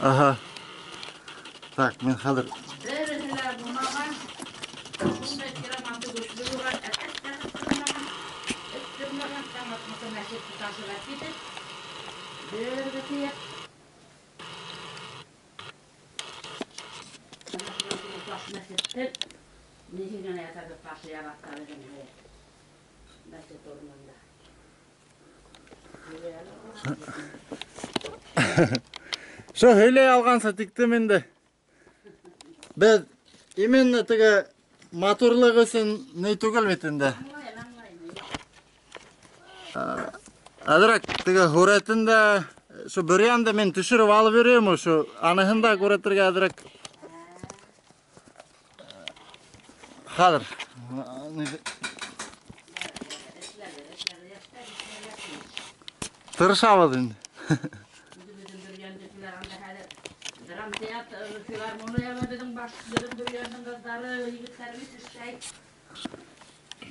Ага. Так, мин хәҙер Береһе лә булмаған. Шундай кираматы көслө булған, ә эт тә ҡыптырмаған. Эт тырмаған, таң атмаҫа мәсетте ташып китеп. Бергә тейәп. Таш мәсетте нисек генә ятабыҙ ташы ябаҡта беҙҙең мәсет урынында. Шо һөйләй алғанса тиктем инде. Беҙ именно теге матурлыҡ өсөн ни түгел бит инде. Аңлайым, аңлайым. Әҙерәк теге һүрәтен дә, шо бөрйәнде мин төшөрөп алып йөрөйөм, шо аныһын да күрһәтергә әҙерәк. Хәҙер. Тырышабыҙ инде. Беҙҙең бөрйәндекеләр анда хәҙер драмтеатр, филармонияла беҙҙең баш, беҙҙең бөрйәндең ҡыҙҙары, егеттәре бит эшләй.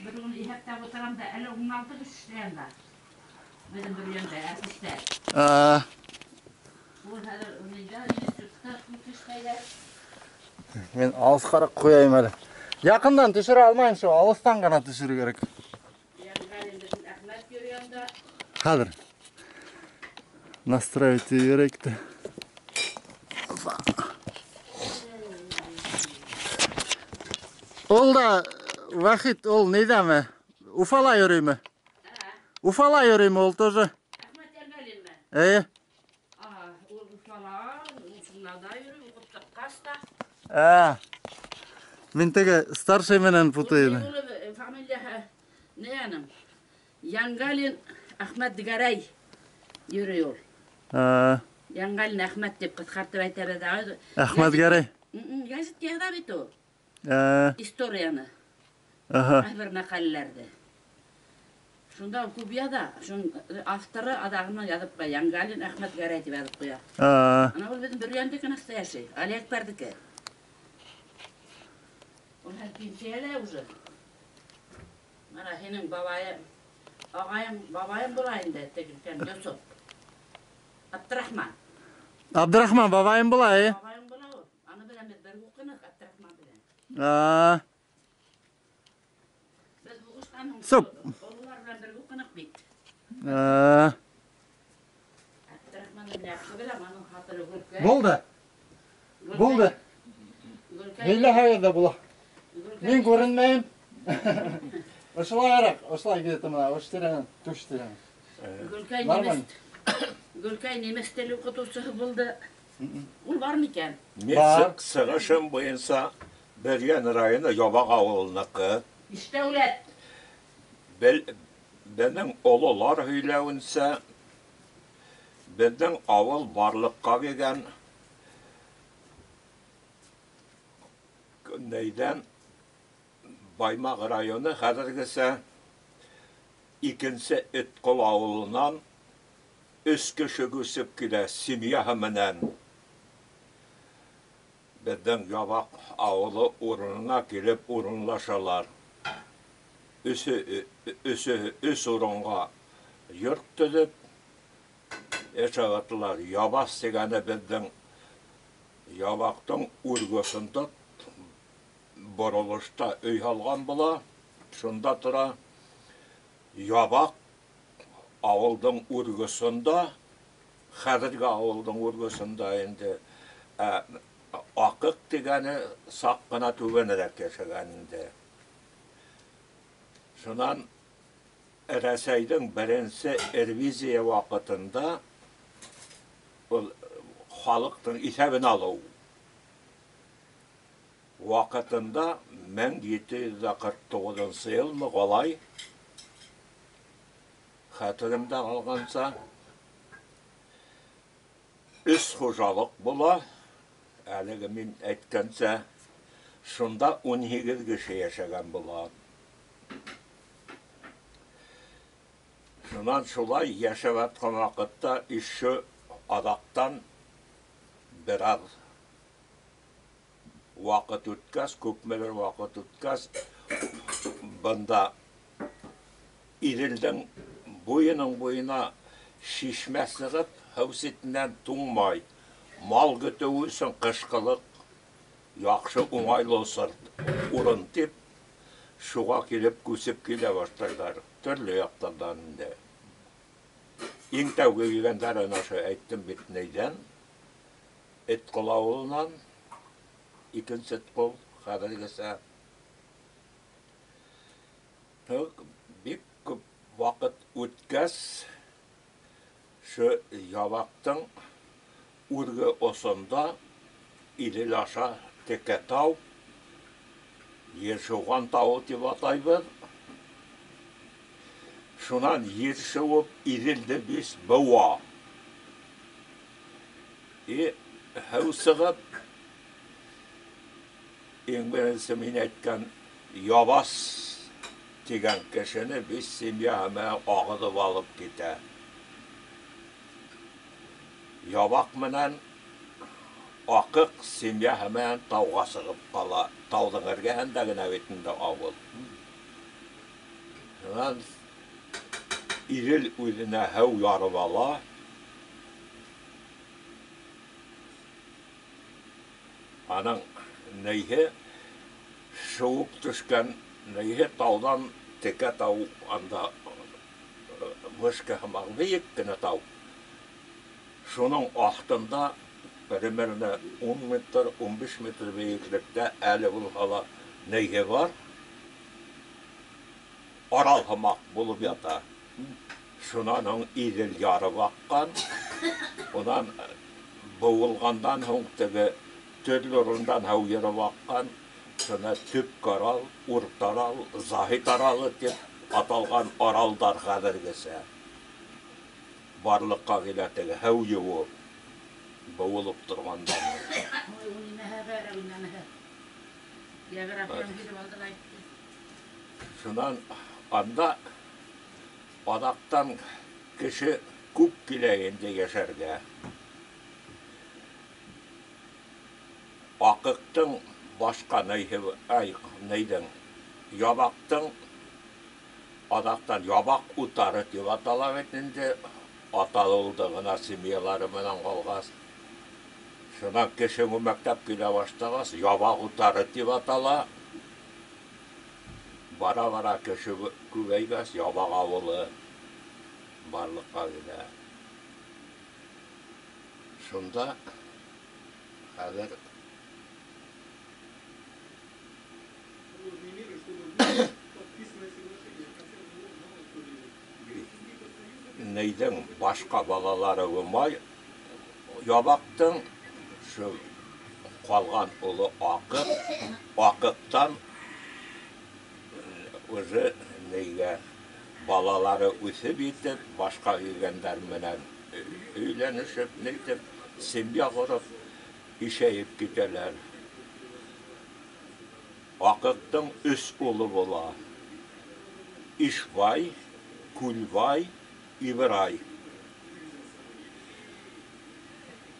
Беҙ уны иҫәптәп ултырам да, әле 16 кеше эшләй анда. Беҙҙең бөрйәндә артистар. Ул хәҙер ниҙә, институтта күп эшләйҙәр. Мин алыҫҡараҡ ҡуяйым әле. Яҡындан төшөрә алмайым шул, алыҫтан ғына төшөрөү кәрәк. Әхмәт йөрөй анда. Хәҙер. Настраивать кәрәк тә. Ул да Вахит, ул ниҙәме? Уфала йөрөймө? Уфала йөрөймө ул тоже? Әхмәт Йәнгалинме? Эйе. Ага, ул Уфала, ул шунда йөрөй, уҡып сыҡҡас та. Мин теге старший менән путайым. Ул фамилияһы ни аның? Йәнгалин Әхмәт Гәрәй йөрөй ул. Йәнгалин Әхмәт тип ҡыҫҡартып әйтәбеҙ ҙә. Әхмәт Гәрәй. Гәзит яҙа бит ул. Историяны. Ҡайбер мәҡәләләрҙе. Шунда ул күп яҙа. Шун авторы аҙағынан яҙып ҡуя. Йәнгалин Әхмәт Гәрәй тип яҙып ҡуя. Ана ул беҙҙең Бөрйәндеке настоящий, Али Әкбәрҙеке. Ул хәл пенсиялә уже. Мына һинең бабайың, ағайың, бабайың була инде, теге икән, Йосоп. Абдрахман. Абдрахман бабайым була, э? Бабайың була ул. Аны белән беҙ бер уҡыныҡ Абдрахман белән. Беҙ һуғыштан һуң Соп. ололар белән бер уҡыныҡ бит. Абдрахманды мин яҡшы беләм, аның хатыны Гөлкәй. Булды. Гөлкәй. Булды. Гөлкәй. Һөйләһәгеҙ ҙә була. Гөлкәй. Мин күренмәйем. Ошолайыраҡ, ошолай китә бына, ошо тирәнән, түш тирәнән. Гөлкәй Нормально. немец. Гөлкәй немец теле уҡытыусыһы булды. Ул бар микән? Мин Бар. сығышым буйынса Бөрйән районы Ябаҡ ауылыныҡы. Иштәүләт. Беҙҙең ололар һөйләүенсә, беҙҙең ауыл барлыҡҡа килгән нейҙән Баймаҡ районы хәҙергесә икенсе Этҡол ауылынан өс кеше күсеп килә семьяһы менән. Беҙҙең Ябаҡ ауылы урынына килеп урынлашалар. Өсө, өс урынға йорт төҙөп йәшәгәтләр. Ябас тигәне беҙҙең Ябаҡтың үргөсөндә боролошта өй һалған була, шунда тора. Ябаҡ ауылдың үргөсөндә, хәҙерге ауылдың үргөсөндә инде, Аҡыҡ тигәне саҡ ҡына түбәнерәк йәшәгән инде. Шунан Рәсәйҙең беренсе ревизия ваҡытында ул халыҡтың иҫәбен алыу ваҡытында мең ете йөҙ ҙә ҡырҡ туғыҙынсы йылмы ҡалай, хәтеремдә ҡалғанса, өс хужалыҡ була, әлеге мин әйткәнсә, шунда 18 кеше йәшәгән була. Шунан шулай йәшәп ятҡан ваҡытта ише аҙаҡтан бер аҙ ваҡыт үткәс, күпмелер ваҡыт үткәс, бында Иҙелдең буйының буйына шишмә сығып, һыу ситенән туңмай. Мал көтөү өсөн ҡышҡылыҡ яҡшы уңайлы урын тип, шуға килеп күсеп килә башлайҙар. Төрлө яҡтан да инде. Иң тәүге килгәндәр ана ошо әйттем бит нейҙән, Этҡол ауылынан, икенсе Этҡол хәҙергесә. Бик күп ваҡыт үткәс, ошо Ябаҡтың үрге осонда Иҙел аша текә тау, Ершыуған тауы тип атайбыҙ. Шунан ер шыуып Иҙелде бис быуа. И һыу сығып, иң беренсе мин әйткән Ябас тигән кешене бис семьяһы менән ағыҙып алып китә. Ябаҡ менән Аҡыҡ семьяһы менән тауға сығып ҡала. Тауҙың эргәһендә генә бит инде ауыл. Шунан Иҙел үҙенә һыу ярып ала. Аның нейһе шыуып төшкән, нейһе тауҙан текә тау, анда вышка һымаҡ бейек кенә тау. Шуның аҫтында примерно 10 метр, 15 метр бейеклектә әле булһа ла нейһе бар. Арал һымаҡ булып ята. Шунан һуң Иҙел ярып аҡҡан. Унан быуылғандан һуң теге төрлө урындан һыу йырып аҡҡан. Шуны Төп Арал, Урта Арал, Заһит Аралы тип аталған аралдар хәҙергесә барлыҡҡа килә теге һыу йыуып, быуылып торғандан. Шунан анда аҙаҡтан кеше күп килә инде йәшәргә. Аҡыҡтың башҡа нейһе, ай, нейҙең, Ябаҡтың аҙаҡтан Ябаҡ утары тип атала бит инде, аталылды ғына семьялары менән ҡалғас. Шунан кеше күмәкләп килә башлағас, Ябаҡ утары тип атала. Бара-бара кеше күбәйгәс, Ябаҡ ауылы барлыҡҡа килә. Шунда хәҙер нейҙең башҡа балалары булмай, Ябаҡтың шу ҡалған улы Аҡыҡ, Аҡыҡтан уже нейгә балалары үҫеп етеп, башҡа килгәндәр менән өйләнешеп, нитеп, семья ҡороп, ишәйеп китәләр. Аҡыҡтың өс улы була. Ишбай, Күлбай, Ибрай.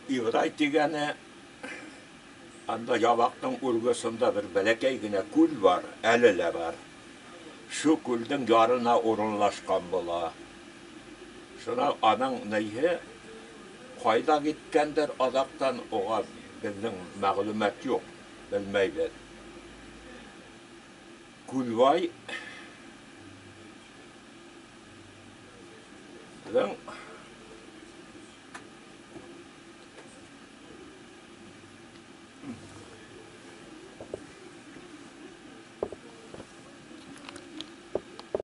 Ибрай тигәне анда Ябаҡтың үргесендә бер бәләкәй генә күл бар, әле лә бар. Шу күлдең ярына урынлашҡан була. Шуна аның нейһе ҡайҙа киткәндер аҙаҡтан уға беҙҙең мәғлүмәт юҡ, белмәйбеҙ. Күлбай